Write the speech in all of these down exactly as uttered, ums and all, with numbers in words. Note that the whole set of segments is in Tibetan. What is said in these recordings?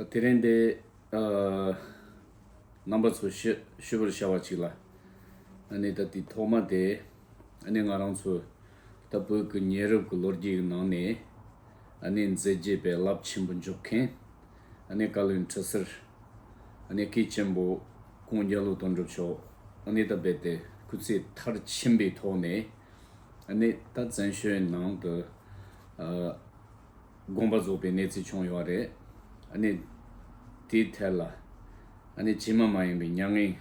དེ་རིང་འདི་ཨ་རྣམ་པ་ཚོ་ཞུ་ཞུ་བར་བྱ་བ་ཅིག་ལ། ཨ་ནི་ད་དེ་ཐོག་མ་དེ་ཨ་ནི་ང་རང་ཚོ་ད་བོད་ཀྱི་ཉེ་རབས་ཀྱི་ལོ་རྒྱུས་ཀྱི་ནང་ནས་ཨ་ནི་མཛད་རྗེས་པའི་རླབས་ཆེན་པོ་འཇོག་མཁན་ཨ་ནི་བཀའ་བློན་ཁྲི་ཟུར་ཨ་ནི་སྐུ་ཆེན་པོ་ཀོང་རྒྱ་ལོ་དོན་གྲུབ་མཆོག་ཨ་ནི་ད་རྦད་དེ་སྐུ་ཚེ་མཐར་ཕྱིན་པའི་ཐོག་ནས་ཨ་ནི་ད་བཙན་བྱོལ་ནང་དུ་ཨ་དགོངས་པ་རྫོགས་པའི་གནས་ཚུལ་བྱུང་ཡོད་རེད། ཨ་ནི་དེའི་ཐད་ལ་ཨ་ནི་ཇི་མ་མ་ཡིན་པའི་མྱ་ངན་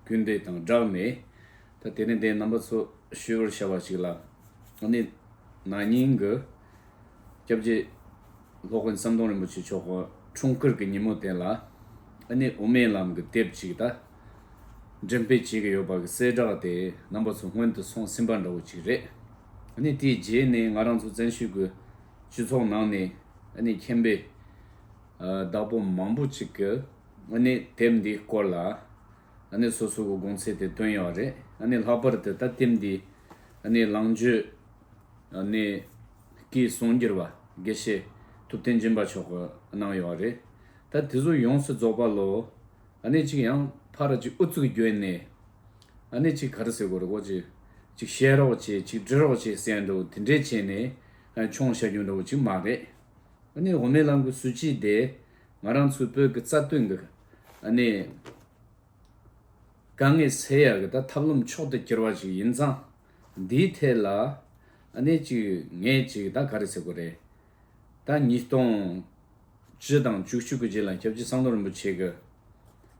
སྐུལ་འདེད་དང་སྦྲགས་ནས། ད་དེ་རིང་འདིར་རྣམ་པ་ཚོ་ཞུ་བར་བྱ་བ་ཞིག་ལ། ཨ་ནི་ན་ནིང་གི་སྐྱབས་རྗེ་སློབ་དཔོན་ཟམ་གདོང་རིན་པོ་ཆེ་མཆོག་གི་འཁྲུངས་སྐར་གྱི་ཉིན་མོ་དེ་ལ་ཨ་ནི་དབུ་མའི་ལམ་གྱི་དེབ་ཅིག་ད་འགྲེམས་སྤེལ་བྱེད་ཀྱི་ཡོད་པ་གི་གསལ་བསྒྲགས་དེ་རྣམ་པ་ཚོ་སྔོན་དུ་སོང་ཟིན་པ་འདྲ་བོ་ཅིག་རེད། ཨ་ནི་དེའི་རྗེས་ནས་ང་རང་ཚོ་བཙན་བྱོལ་གྱི་སྤྱི་ཚོགས་ནང་ནས་ཨ་ནི་མཁྱེན་པའི་ཨ་བདག་པོ་མང་པོ་ཅིག་གིས་ཨ་ནི་དེབ་འདིའི་སྐོར་ལ་ཨ་ནི་སོ་སོ་གི་དགོངས་ཚུལ་དེ་བཏོན་ཡོད་རེད། ཨ་ནི་ལྷག་པར་དུ་ད་དེབ་འདི་ཨ་ནི་ལང་ཇོ་ཨ་ནི་སྐུའི་གསུང་སྒྱུར་བ་དགེ་བཤེས་ཐུབ་བསྟན་སྦྱིན་པ་མཆོག་གིས་གནང་ཡོད་རེད། ད་དེ་ཚོ་ཡོངས་སུ་རྫོགས་པ་ལོ། ཨ་ནི་ཅིག་ཡང་ཕར་ཅིག་ཨུ་ཚུགས་བརྒྱབ་ནས་ཨ་ནི་ཅིག་ག་རེ་ཟེར་དགོས་རེད། གོ་ཅིག་ཅིག་བཤད་རོགས་བྱེད། ཅིག་འབྲི་རོགས་བྱེད་ཟེར་འདྲ་བོ་དེ་འདྲས་བྱས་ནས་ཨ་མཆོང་བྱ་རྒྱུ་འདྲ་བོ་ཅིག་མ་རེད། ཨ་ནི་དབུ་མའི་ལམ་གྱི་སྲིད་བྱུས་དེ་ང་རང་ཚོའི་བོད་ཀྱི་རྩ་དོན་གྱི་ཨ་ནི་དཀའ་ངལ་སེལ་ཡག་གི་ད་ཐབས་ལམ་མཆོག་ཏུ་གྱུར་བ་ཞིག་ཡིན་ཙང་། འདིའི་ཐད་ལ་ཨ་ནི་ཅིག་ངས་ཅིག་ད་ག་རེ་ཟེར་དགོས་རེད། ད་ཉིས་སྟོང་བཅུ་དང་བཅུ་གཅིག་གི་རྗེས་ལ་སྐྱབས་རྗེ་ཟམ་གདོང་རིན་པོ་ཆེ་གི་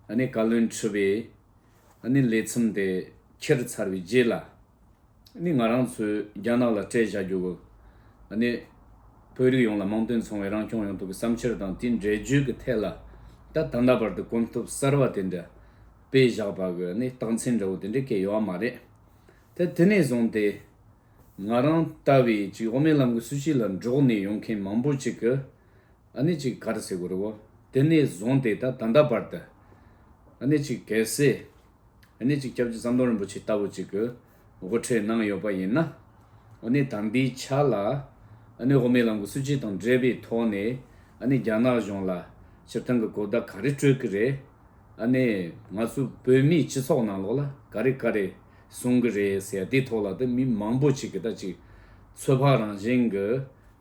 ཨ་ནི་བཀའ་བློན་ཁྲི་པའི་ཨ་ནི་ལས་མཚམས་དེ་ཁྱེར་ཚར་བའི་རྗེས་ལ། ཨ་ནི་ང་རང་ཚོས་རྒྱ་ནག་ལ་སྤྲད་བཞག་རྒྱུ་གི་ཨ་ནི་བོད་རིགས་ཡོངས་ལ་མིང་དོན་མཚུངས་པའི་རང་སྐྱོང་ཡོང་ཐབས་ཀྱི་བསམ་འཆར་དང་དེའི་འགྲེལ་བརྗོད་ཀྱི་ཐད་ལ་ད་ད་ལྟ་བར་དུ་གོ་སྐབས་གསར་བ་དེ་འདྲ་སྤེལ་བཞག་པ་གི་ཨ་ནི་རྟགས་མཚན་འདྲ་བོ་དེ་འདྲ་གང་ཡང་ཡོད་མ་རེད། ད་དེ་ནས་བཟུང་སྟེ་ང་རང་ལྟ་བུའི་ཅིག་དབུ་མའི་ལམ་གྱི་སྲིད་བྱུས་ལ་འགྲོགས་ནས་ཡོང་མཁན་མང་པོ་ཅིག་གིས་ཨ་ནི་ཅིག་ག་རེ་ཟེར་དགོས་རེད་བོ། དེ་ནས་བཟུང་སྟེ་ད་ད་ལྟ་བར་དུ་ཨ་ནི་ཅིག་གལ་སྲིད་ཨ་ནི་ཅིག་སྐྱབས་རྗེ་ཟམ་གདོང་རིན་པོ་ཆེ་ལྟ་བུ་ཅིག་གིས་དབུ་ཁྲིད་གནང་ཡོད་པ་ཡིན་ན། ཨ་ནི་ད་ལྟའི་ཆ་ལ་ཨ་ནི་དབུ་མའི་ལམ་གྱི་སྲིད་བྱུས་དང་འབྲེལ་བའི་ཐོག་ནས་ཨ་ནི་རྒྱ་ནག་གཞུང་ལ་སྤྱིར་བཏང་གི་གོ་བརྡ་ག་རེ་སྤྲོད་ཀྱི་རེད། ཨ་ནི་ང་ཚོ་བོད་མིའི་སྤྱི་ཚོགས་ནང་ལོགས་ལ་ག་རེ་ག་རེ་གསུང་གི་རེད་ཟེར་དེའི་ཐོག་ལ་ད་མི་མང་པོ་ཅིག་གིས་ད་ཅིག་ཚོད་དཔག་རང་བཞིན་གྱི་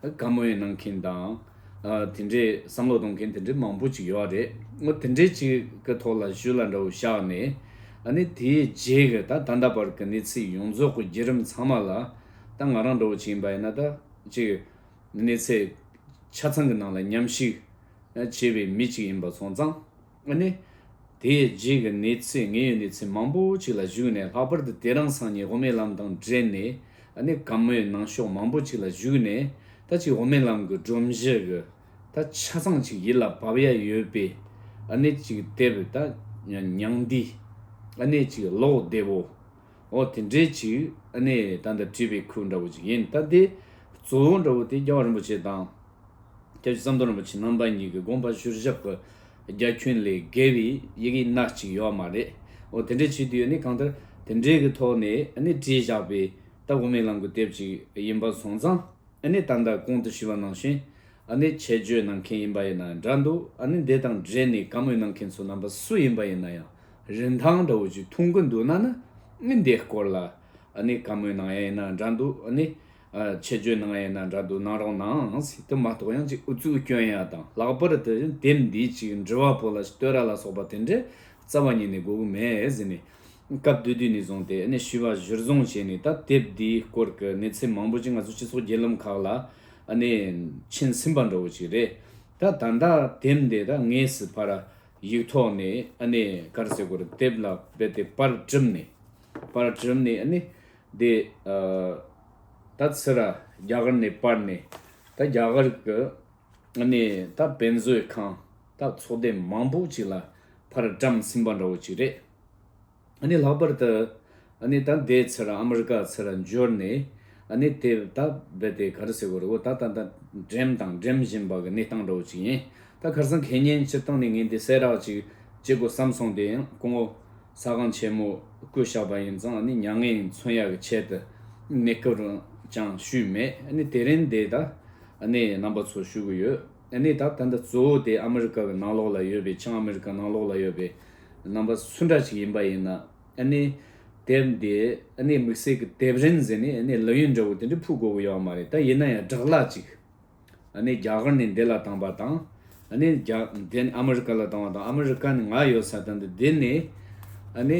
བཀའ་མོལ་གནང་མཁན་དང་། ཨ་དེ་འདྲའི་བསམ་བློ་གཏོང་མཁན་དེ་འདྲའི་མང་པོ་ཅིག་ཡོད་རེད། འོ་དེ་འདྲའི་ཅིག་གི་ཐོག་ལ་ཞུ་ལ་འདྲ་བོ་བཞག་ནས། ཨ་ནི་དེའི་རྗེས་ཀྱི་ད་ད་ལྟ་བར་གྱི་གནས་ཚུལ་ཡོངས་རྫོགས་ཀྱི་བརྒྱུད་རིམ་ཚང་མ་ལ་ད་ང་རང་འདྲ་བོ་ཅིག་ཡིན་པ་ཡིན་ན་ད་ཅིག་གནས་ཚུལ་ཆ་ཚང་གི་ནང་ལ་མཉམ་ཞུགས་བྱས་པའི་མི་ཅིག་ཡིན་པ་སོང་ཙང་། ཨ་ནི་དེའི་རྗེས་ཀྱི་གནས་ཚུལ་དངོས་ཡོད་གནས་ཚུལ་མང་པོ་ཅིག་ལ་ཞུགས་ནས། ལྷག་པར་དུ་དེ་རིང་སང་ཉིན་དབུ་མའི་ལམ་དང་འབྲེལ་ནས་ཨ་ནི་བཀའ་མོལ་གནང་ཕྱོགས་མང་པོ་ཅིག་ལ་ཞུགས་ནས། ད་ཅིག་དབུ་མའི་ལམ་གྱི་སྒྲོམ་གཞི་གི་ད་ཆ་ཚང་ཅིག་ཡིད་ལ་བབས་ཡ་ཡོད་པའི་ཨ་ནི་ཅིག་དེབ་ད་ཉང་བསྡུས་ཨ་ནི་ཅིག་ཀློག་བདེ་བོ། འོ་དེ་འདྲའི་ཅིག་ཨ་ནི་ད་ལྟ་བྲིས་པའི་ཁུལ་འདྲ་བོ་ཅིག་ཡིན། ད་དེ་གཙོ་བོ་འདྲ་བོ་དེ་རྒྱལ་བ་རིན་པོ་ཆེ་དང་། སྐྱབས་རྗེ་ཟམ་གདོང་རིན་པོ་ཆེ་རྣམ་པ་གཉིས་ཀྱི་དགོངས་པ་བཞེས་ཞབས་ཀྱི་རྒྱ་ཁྱོན་ལས་བརྒལ་བའི་ཡི་གེ་སྣ་གཅིག་ཡོད་མ་རེད། འོ་དེ་འདྲའི་བྱེད་དུས་ནི་གང་ལྟར་དེ་འདྲའི་གི་ཐོག་ནས་ནི་བྲིས་བཞག་པའི་ད་དབུ་མའི་ལམ་གྱི་དེབ་ཅིག་ཡིན་པ་སོང་ཙང་། ཨ་ནི་ད་ལྟ་གོང་དུ་ཞུས་པ་ནང་བཞིན་ཨ་ནི་ཆེད་བརྗོད་གནང་མཁན་ཡིན་པ་ཡིན་ན་འདྲ་འདུག་ཨ་ནི་འདི་དང་འབྲེལ་ནས་བཀའ་མོལ་གནང་མཁན་ཚོ་རྣམ་པ་སུ་ཡིན་པ་ཡིན་ན་ཡང་རིན་ཐང་འདྲ་བོ་ཅིག་མཐོང་གི་འདུག་ན་ནི་ཨ་ནི་འདིའི་སྐོར་ལ་ཨ་ནི་བཀའ་མོལ་གནང་ཡ་ཡིན་ན་འདྲ་འདུག་ཨ་ནི། ཨ་ཆེད་བརྗོད་གནང་ཡ་ཡིན་ན་འདྲ་འདུག་གནང་རོགས་གནང་ཟེར། དེ་མ་གཏོགས་ཡང་ཅིག་ཨུ་ཚུགས་སྐྱོན་ཡ་དང་། ལྷག་པར་དུ་དེབ་འདིའི་ཅིག་འབྲི་བ་པོ་ལ་བསྟོད་ར་ལ་སོགས་པ་དེ་འདྲ་རྩ་བ་ཉིད་ནས་དགོས་གི་མེད་ཟེར་ནས། སྐབས་དེ་དུས་ནས་བཟུང་སྟེ་ཨ་ནི་ཞུ་བ་གཞིར་བཟུང་བྱས་ནས། ད་དེབ་འདིའི་སྐོར་གྱི་གནས་ཚུལ་མང་པོ་ཅིག་ང་ཚོ་སྤྱི་ཚོགས་བརྒྱུད་ལམ་ཁག་ལ་ཨ་ནི་མཁྱེན་ཟིན་པ་འདྲ་བོ་ཅིག་རེད། ད་ད་ལྟ་དེབ་འདི་ད་དངོས་སུ་ཕར་ཡིག་ཐོག་ནས་ཨ་ནི་ག་རེ་ཟེར་དགོས་རེད། དེབ་ལ་རྦད་དེ་པར་བསྒྲིམས་ནས། པར་བསྒྲིམས་ནས་ཨ་ནི་དེ་ཨ་ད་ཚུར་རྒྱ་གར་ནས་པར་ནས། ད་རྒྱ་གར་གྱི་ཨ་ནི་ད་དཔེ་མཛོད་ཁང་ད་ཚོགས་སྡེ་མང་པོ་ཅིག་ལ་ཕར་བཀྲམ་ཟིན་པ་འདྲ་བོ་ཅིག་རེད། ཨ་ནི་ལྷག་པར་དུ་ཨ་ནི་ད་འདི་ཚུར་ཨ་མི་རི་ཀ་ཚུར་འབྱོར་ནས། ཨ་ནི་དེ་ད་རྦད་དེ་ག་རེ་ཟེར་དགོས་རེད། འོ་ད་ད་ད་འགྲེམས་དང་འགྲེམས་བཞིན་པ་གི་གནས་སྟངས་འདྲ་བོ་ཅིག་ཡིན། ད་ཁ་སང་ཁེ་ཉིན་སྤྱིར་བཏང་ནས་ངས་འདི་གསལ་བསྒྲགས་ཅིག་བྱེད་དགོས་བསམ་སོང་། དེ་ཡང་སྐུ་ངོ་ས་སྒང་ཆེན་མོ་སྐུ་གཤེགས་པ་ཡིན་ཙང་། ཨ་ནི་མྱ་ངན་མཚོན་ཡག་གི་ཆེད་དུ་གནས་སྐབས་ཀྱང་ཞུས་མེད། ཨ་ནི་དེ་རིང་འདི་ད་ཨ་ནི་རྣམ་པ་ཚོ་ཞུ་གི་ཡོད། ཨ་ནི་ད་ད་ལྟ་གཙོ་བོ་དེ་ཨ་མི་རི་ཀ་གི་ནང་ལོགས་ལ་ཡོད་པའི་བྱང་ཨ་མི་རི་ཀ་ནང་ལོགས་ལ་ཡོད་པའི་རྣམ་པ་སུ་འདྲ་ཞིག་ཡིན་པ་ཡིན་ན། ཨ་ནི་དེབ་འདི་ཨ་ནི་དམིགས་བསལ་གྱི་དེབ་རིན་ཟེར་ནས་ཨ་ནི་ལག་གཡོན་འདྲ་བོ་དེ་འདྲ་ཕུལ་དགོས་ཀྱི་ཡོད་མ་རེད། ད་ཡིན་ན་ཡང་སྦྲག་གླ་ཅིག་ཨ་ནི་རྒྱ་གར་ནས་འདི་ལ་བཏང་པ་དང་། ཨ་ནི་རྒྱ་འདི་ནས་ཨ་མི་རི་ཀ་ལ་བཏང་བ་དང་། ཨ་མི་རི་ཀ་ནས་ང་ཡོད་ས་དང་འདི་འདི་ནས། ཨ་ནི་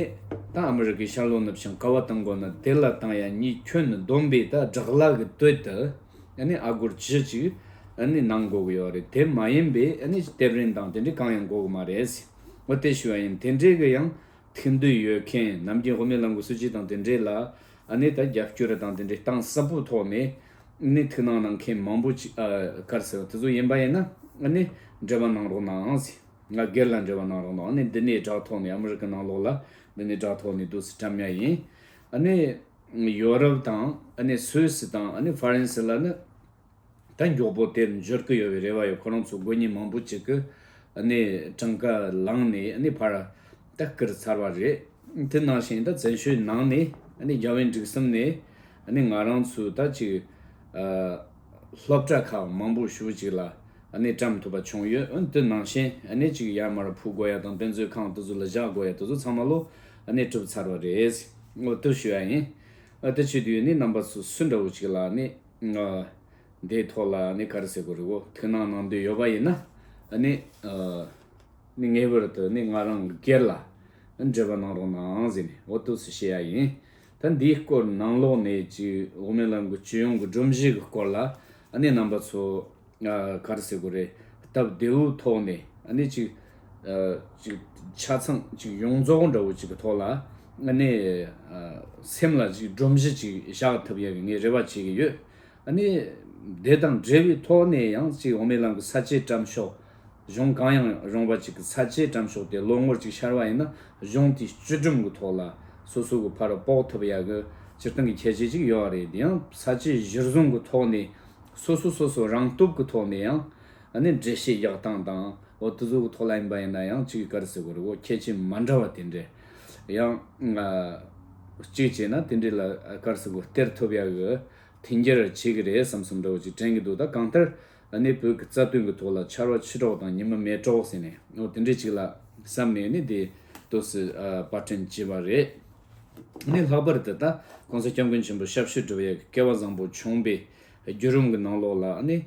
ད་ཨ་མི་རི་ཀའི་ཤར་ལྷོ་ནུབ་བྱང་ག་བ་བཏང་དགོས་ན་དེ་ལ་བཏང་ཡ་གཉིས་ཁྱོན་ནས་བསྡོམས་པའི་ད་སྦྲག་གླ་གི་དོད་དུ། ཨ་ནི་ཨ་སྒོར་བཅུ་ཅིག་ཨ་ནི་གནང་དགོས་ཀྱི་ཡོད་རེད། དེ་མ་ཡིན་པའི་ཨ་ནི་དེབ་རིན་དང་དེ་འདྲའི་གང་ཡང་དགོས་ཀྱི་མ་རེད། འོ་དེ་ཞུ་བ་ཡིན། དེ་འདྲའི་གི་ཡང་ཐུགས་འདུན་ཡོད་མཁན། ནམ་རྒྱུན་དབུ་མའི་ལམ་གྱི་སྲིད་བྱུས་དང་དེ་འདྲའི་ལ་ཨ་ནི་ད་རྒྱབ་སྐྱོར་དང་དེ་འདྲའི་གཏིང་ཟབ་པོའི་ཐོག་ནས་ཨ་ནི་ཐུགས་སྣང་གནང་མཁན་མང་པོ་ཅིག་ཨ་ག་རེ་ཟེར་བ་དེ་ཚོ་ཡིན་པ་ཡིན་ན། ཨ་ནི་འབྲེལ་བ་གནང་རོགས་གནང་ཟེར། ང་སྒེར་ལ་འབྲེལ་བ་གནང་རོགས་གནང་། ཨ་ནི་འདི་ནས་དྲ་ཐོག་ནས། ཨ་མི་རི་ཀ་ནང་ལོགས་ལ་འདི་ནས་དྲ་ཐོག་ནས་འདུག་སེ་བཀྲམ་ཡ་ཡིན། ཨ་ནི་ཡོ་རོབ་དང་ཨ་ནི་སུད་སི་དང་ཨ་ནི་ཧྥ་རན་སི་ལ་ནི་ད་མགྱོགས་པོ་དེར་འབྱོར་གི་ཡོད་པའི་རེ་བ་ཡོད། ཁོ་རང་ཚོ་དགོས་ངེས་མང་པོ་ཅིག་གི་ཨ་ནི་གྲངས་ཀ་བླངས་ནས་ཨ་ནི་ཕར་ད་བསྐུར་ཚར་བ་རེད། དེ་ནང་བཞིན་ད་བཙན་བྱོལ་ནང་ནས་ཨ་ནི་རྒྱ་བལ་འབྲུག་གསུམ་ནས་ཨ་ནི་ང་རང་ཚོའི་ད་ཅིག་ཨ་སློབ་གྲྭ་ཁག་མང་པོ་ཞེ་པོ་ཅིག་ལ་ཨ་ནི་བཀྲམ་ཐུབ་པ་བྱུང་ཡོད། ཨ་ནི་དེ་ནང་བཞིན་ཨ་ནི་ཅིག་ཡར་མར་ཕུལ་དགོས་ཡ་དང་། དཔེ་མཛོད་ཁང་དེ་ཚོ་ལ་བཞག་དགོས་ཡ་དེ་ཚོ་ཚང་མ་ལོ་ཨ་ནི་གྲུབ་ཚར་བ་རེད། འོ་དེ་ཞུ་ཡ་ཡིན། ཨ་དེ་བྱེད་དུས་ནི་རྣམ་པ་ཚོ་སུ་འདྲ་བོ་ཅིག་ལ་ཨ་ནི་ང་འདིའི་ཐོག་ལ་ནི་ག་རེ་ཟེར་དགོས་རེད། འོ་ཐུགས་སྣང་གནང་འདོད་ཡོད་པ་ཡིན་ན། ཨ་ནི་ཨ་ནི་ངེས་པར་དུ་ནི་ང་རང་གི་སྒེར་ལ་འབྲེལ་བ་གནང་རོགས་གནང་ཟེར་ནས་འོ་འདུག་སེ་བཤད་ཡ་ཡིན། ད་འདིའི་སྐོར་ནང་ལོགས་ནས་ཅིག་དབུ་མའི་ལམ་གྱི་སྤྱི་ཡོངས་ཀྱི་སྒྲོམ་གཞི་གི་སྐོར་ལ་ཨ་ནི་རྣམ་པ་ཚོ་ཨ་ག་རེ་ཟེར་དགོས་རེད། སྟབས་བདེ་བོའི་ཐོག་ནས་ཨ་ནི་ཅིག་ཨ་ཅིག་ཆ་ཚང་ཅིག་ཡོངས་རྫོགས་འདྲ་བོ་ཅིག་གི་ཐོག་ལ་ཨ་ནི་ཨ་སེམས་ལ་ཅིག་སྒྲོམ་གཞི་ཅིག་བཞག་ཐུབ་ཡ་གི་ངས་རེ་བ་བྱེད་ཀྱི་ཡོད། ཨ་ནི་དེ་དང་འབྲེལ་བའི་ཐོག་ནས་ཡང་ཅིག་དབུ་མའི་ལམ་གྱི་ས་བཅད་བཀྲམ་ཤོག་གཞུང་གང་ཡང་རུང་བ་ཅིག་གི་ས་བཅད་བཀྲམ་ཤོག་དེ་ལོ་ངོར་ཅིག་ཤར་བ་ཡིན་ན་གཞུང་དེའི་བཅུད་སྒྲོམ་གྱི་ཐོག་ལ་སོ་སོ་གི་ཕར་དཔོག་ཐུབ་ཡ་གི་སྤྱིར་བཏང་གི་ཁྱད་ཆོས་ཅིག་ཡོད་རེད། དེ་ཡང་ས་བཅད་གཞིར་བཟུང་གི་ཐོག་ནས་སོ་སོ་སོ་སོ་རང་སྟོབས་ཀྱི་ཐོག་ནས་ཡང་ཨ་ནི་འགྲེལ་བཤད་རྒྱག་སྟངས་དང་། འོ་དེ་ཚོ་གི་ཐོག་ལ་ཡིན་པ་ཡིན་ན་ཡང་ཅིག་ག་རེ་ཟེར་དགོས་རེད། འོ་ཁྱད་ཆོས་མ་འདྲ་བ་དེ་འདྲ་ཡང་ཨ་གཅིག་བྱས་ན་དེ་འདྲ་ལ་ག་རེ་ཟེར་དགོས། སྟེར་ཐུབ་ཡ་གི་མཐུན་འགྱུར་བྱེད་ཀྱི་རེད་བསམ་བསམ་འདྲ་བོ་ཅིག་དྲན་གྱི་འདུག་ད་གང་ལྟར་ཨ་ནི་བོད་ཀྱི་རྩ་དོན་གྱི་ཐོག་ལ་ཆར་པ་ཆུ་གྲོགས་དང་ཉི་མ་མེ་གྲོགས་ཟེར་ནས། འོ་དེ་འདྲ་ཅིག་ལ་བསམ་ནས་ནི་དེ་འདུག་སེ་ཨ་པར་སྐྲུན་བྱས་པ་རེད། ཨ་ནི་ལྷག་པར་དུ་ད་༸གོང་ས་༸སྐྱབས་མགོན་ཆེན་པོ་ཞབས་ཞུ་སྒྲུབ་ཡས་ཀྱི་སྐལ་བ་བཟང་པོ་བྱུང་བའི་བརྒྱུད་རིམ་གྱི་ནང་ལོགས་ལ་ཨ་ནི་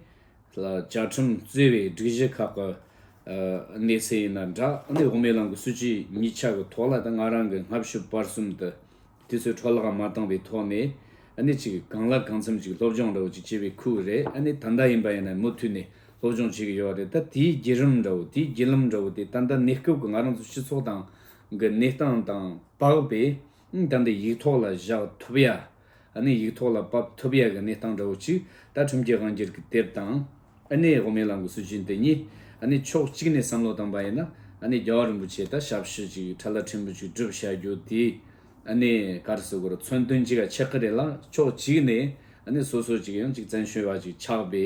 བཅའ་ཁྲིམས་གཙོས་པའི་སྒྲིག་གཞི་ཁག་གི་ཨ་གནས་ཚུལ་ཡིན་ན་འདྲ། ཨ་ནི་དབུ་མའི་ལམ་གྱི་སྲིད་བྱུས་གཉིས་ཆ་གི་ཐོག་ལ་ད་ང་རང་གི་སྔ་ཕྱི་བར་གསུམ་དུ་དུས་ཚོད་འཕྲོ་བརླག་མ་བཏང་བའི་ཐོག་ནས་ཨ་ནི་ཅིག་གང་ལ་གང་འཚམ་ཅིག་སློབ་སྦྱོང་འདྲ་བོ་ཅིག་བྱས་པའི་ཁུལ་རེད། ཨ་ནི་ད་ལྟ་ཡིན་པ་ཡིན་ན་མུ་མཐུད་ནས་སློབ་སྦྱོང་བྱེད་ཀྱི་ཡོད་རེད། ད་དེའི་བརྒྱུད་རིམ་འདྲ་བོ། དེའི་བརྒྱུད་ལམ་འདྲ་བོ་དེ་ད་ལྟ་གནས་སྐབས་ཀྱི་ང་རང་ཚོ་སྤྱི་ཚོགས་དང་གི་གནས་སྟངས་དང་སྦྲགས་པའི་ད་ལྟ་ཡིག་ཐོག་ལ་བཞག་ཐུབ་ཡ། ཨ་ནི་ཡིག་ཐོག་ལ་ཕབ་ཐུབ་ཡ་གི་གནས་སྟངས་འདྲ་བོ་ཅིག་ད་ཁྲིམས་ཀྱི་དབང་སྒྱུར་གྱི་དེབ་དང་། ཨ་ནི་དབུ་མའི་ལམ་གྱི་སྲིད་བྱུས་འདི་གཉིས་ཨ་ནི་ཕྱོགས་གཅིག་ནས་བསམ་བློ་བཏང་པ་ཡིན་ན། ཨ་ནི་རྒྱལ་བ་རིན་པོ་ཆེ་ད་ཞབས་ཕྱི་ཅིག་ཁྲ་ལ་ཕྲན་བུ་ཅིག་སྒྲུབ་བྱ་རྒྱུ་དེ་ཨ་ནི་ག་རེ་ཟེར་དགོས་རེད། མཚོན་དོན་ཅིག་ག་ཆགས་ཀྱི་རེད་ལ། ཕྱོགས་གཅིག་ནས་ཨ་ནི་སོ་སོ་ཅིག་ཡང་ཅིག་བཙན་བྱོལ་བ་ཅིག་ཆགས་པའི་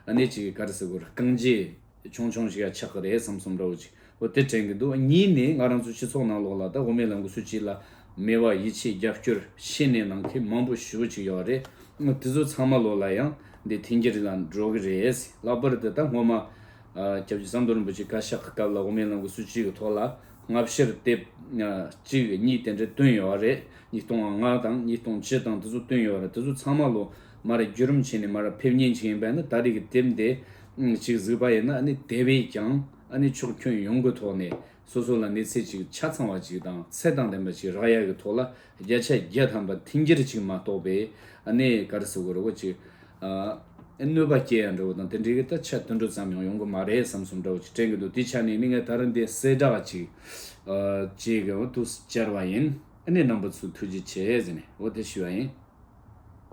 ཨ་ནི་ཅིག་ག་རེ་ཟེར་དགོས་རེད། རྐང་རྗེས་ཆུང་ཆུང་ཞིག་ཡ་ཆགས་ཀྱི་རེད་བསམ་བསམ་འདྲ་བོ་ཅིག་འོ་དེ་དྲན་གྱི་འདུག་གཉིས་ནས་ང་རང་ཚོ་སྤྱི་ཚོགས་ནང་ལོགས་ལ་ད་དབུ་མའི་ལམ་གྱི་སྲིད་བྱུས་ལ་མོས་པ་ཡིད་ཆེས་རྒྱབ་སྐྱོར་ཤེས་ནས་གནང་མཁན་མང་པོ་ཞེ་པོ་ཅིག་ཡོད་རེད། འོ་དེ་ཚོ་ཚང་མ་ལོགས་ལ་ཡང་འདི་མཐུན་འགྱུར་ལ་འགྲོ་གི་རེད། ལྷག་པར་དུ་ད་སྔོན་མ་ཨ་སྐྱབས་རྗེ་ཟམ་གདོང་རིན་པོ་ཆེ་བཀའ་ཤག་གི་སྐབས་ལ་དབུ་མའི་ལམ་གྱི་སྲིད་བྱུས་ཀྱི་ཐོག་ལ་སྔ་ཕྱིར་དེབ་ཨ་གཅིག་གཉིས་དེ་འདྲ་བཏོན་ཡོད་རེད། ཉིས་སྟོང་ལྔ་དང་ཉིས་སྟོང་བཅུ་དང་དེ་ཚོ་བཏོན་ཡོད་རེད། དེ་ཚོ་ཚང་མ་ལོ་མར་བརྒྱུད་རིམ་བྱས་ནས་མར་ཕེབས་མཁན་ཅིག་ཡིན་པ་ཡིན་ན། ད་རེས་ཀྱི་དེབ་འདི་ཨང་ཅིག་གཟིགས་པ་ཡིན་ན། ཨ་ནི་དེ་བས་ཀྱང་ཨ་ནི་ཕྱོགས་ཁྱོན་ཡོངས་ཀྱི་ཐོག་ནས་སོ་སོ་ལ་གནས་ཚུལ་ཅིག་ཆ་ཚང་བ་ཅིག་དང་ཚད་དང་ལྡན་པ་ཅིག་རག་ཡ་གི་ཐོག་ལ་བརྒྱ་ཆ་བརྒྱ་ཐམ་པ་མཐུན་འགྱུར་ཅིག་མ་གཏོགས་པའི་ཨ་ནི་ག་རེ་ཟེར་དགོས་རེད། འོ་ཅིག་ཨ་གནོད་པ་སྐྱེལ་ཡ་འདྲ་བོ་དང་དེ་འདྲའི་གི་ད་ཆ་དུད་འགྲོ་ཙམ་ཡང་ཡོང་གི་མ་རེད་བསམ་བསམ་འདྲ་བོ་ཅིག་དྲན་གི་འདུག་དེ་ཆ་ནས་ནི་ངས་ད་རུང་འདི་གསལ་བསྒྲགས་ཅིག་ཨ་བྱེད་གི་འོ་འདུག་སེ་བཅར་བ་ཡིན། ཨ་ནི་རྣམ་པ་ཚོ་ཐུགས་རྗེ་ཆེ་ཟེར་ནས་འོ་དེ་ཞུ་བ་ཡིན།